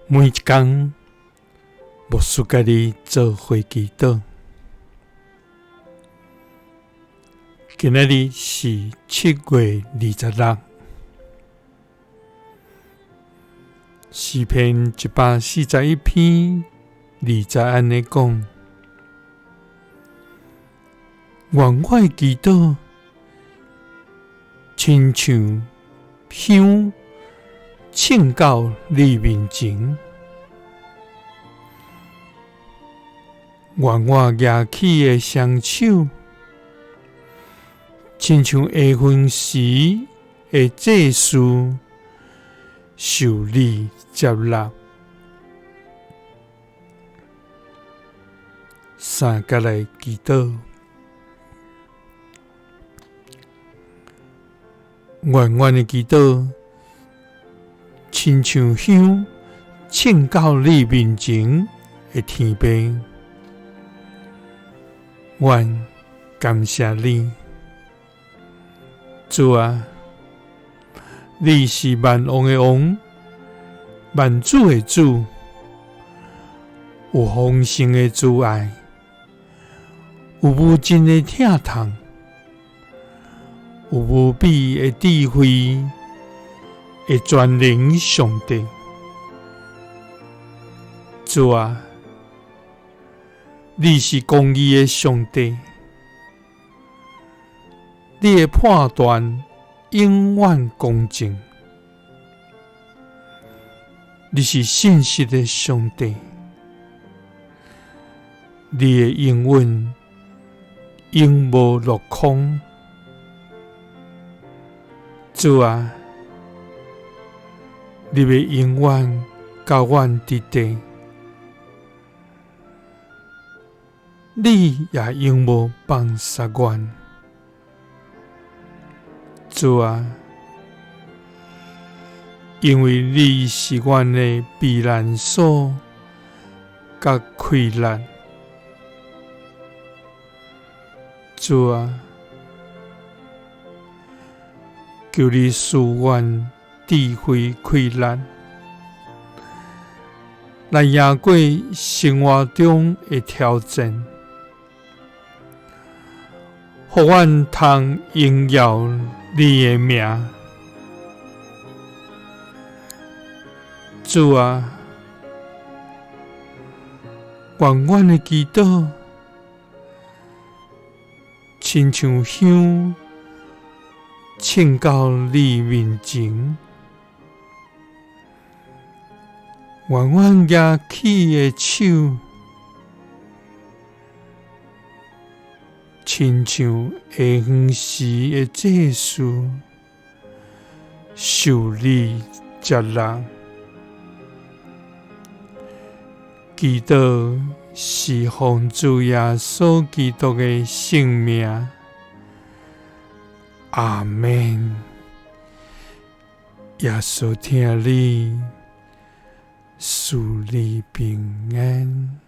每一工，牧师佮你做伙祈祷。今仔日是7月26，诗篇141篇2节按呢讲：愿我的祈祷，亲像香，呈到你面前。愿我举起的双手，亲像下昏时的祭司，受你接纳。三佮来祈祷，愿阮的祈祷，亲像香，呈到你面前的天父。阮感谢你，主啊，你是万王的王，万主的主，有丰盛的慈爱，有无尽的疼痛，有无比的智慧的全能上帝。主啊，你是公义的上帝，你的判断永远公正。你是信实的上帝，你的应允永无落空。主啊，你欲永远佮阮伫地，你也永无放捒阮。主啊，因为你是阮的避难所佮气力。主啊，求你赐阮智慧气力，来赢过生活中的挑战，予阮通荣耀你的名。主啊，愿阮的祈祷，亲像香，呈到你面前。愿阮举起的手，亲像下昏时的祭司，受你接纳。祈祷是奉主耶稣基督的圣名。阿们。耶稣疼你，赐你平安。